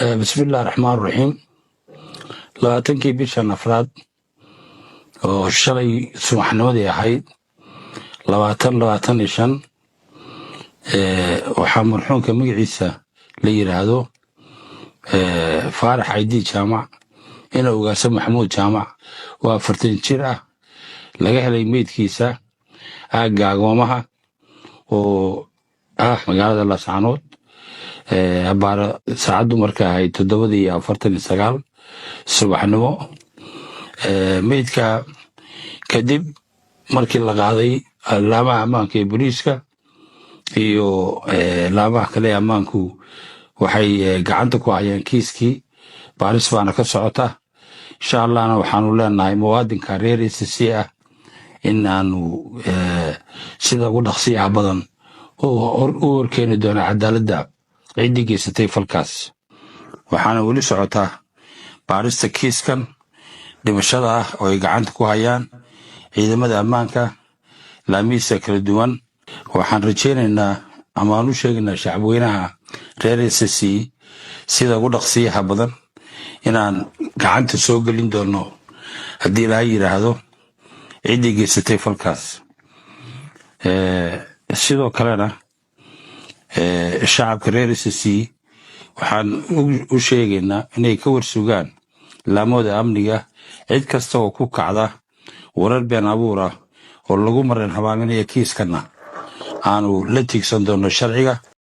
Bismillahi raxmaan raxiim. 20-kii bishan afraad oo shalay subaxnimadii ahayd, 2025, waxaa marxuumka magaciisa la yidhaahdo Faarax Caydi Jaamac, ina Ugaasa Maxamuud Jaamac, oo 40 jir ah, laga helay meydkiisa aagga Agoomaha oo ah magaalada Laascaanood, abaara saacaddu marka ahayd 7:49 subaxnimo. Meydka kadib markii la qaaday, laamaha ammaanka ee booliiska iyo laamaha kale ee ammaanku waxay gacanta ku hayaan kiiskii, baaris baana ka socota. Insha Allahna waxaanu leenahay muwaadinka reer SSC ah in aanu sida ugu dhaqsiyaha badan u horkeeni doono cadaaladda ciddii geysatay falkaas. Waxaana weli socotaa baarista kiiskan dhimashada ah oo ay gacanta ku hayaan ciidamada ammaanka laamihiisa kala duwan. Waxaan rajaynaynaa ama aan u sheegaynaa shacabweynaha reer SSC sida ugu dhaqsiyaha badan inaan gacanta soo gelin doono, haddii Ilaahay yidhaahdo, ciddii geysatay falkaas. Sidoo kalena shacabka reer SSC waxaan u sheegaynaa inay ka warsugaan laamooda amniga cid kasta oo ku kacda warar been abuur ah oo lagu marin habaaminaya kiiskana aanu la tiigsan doono sharciga.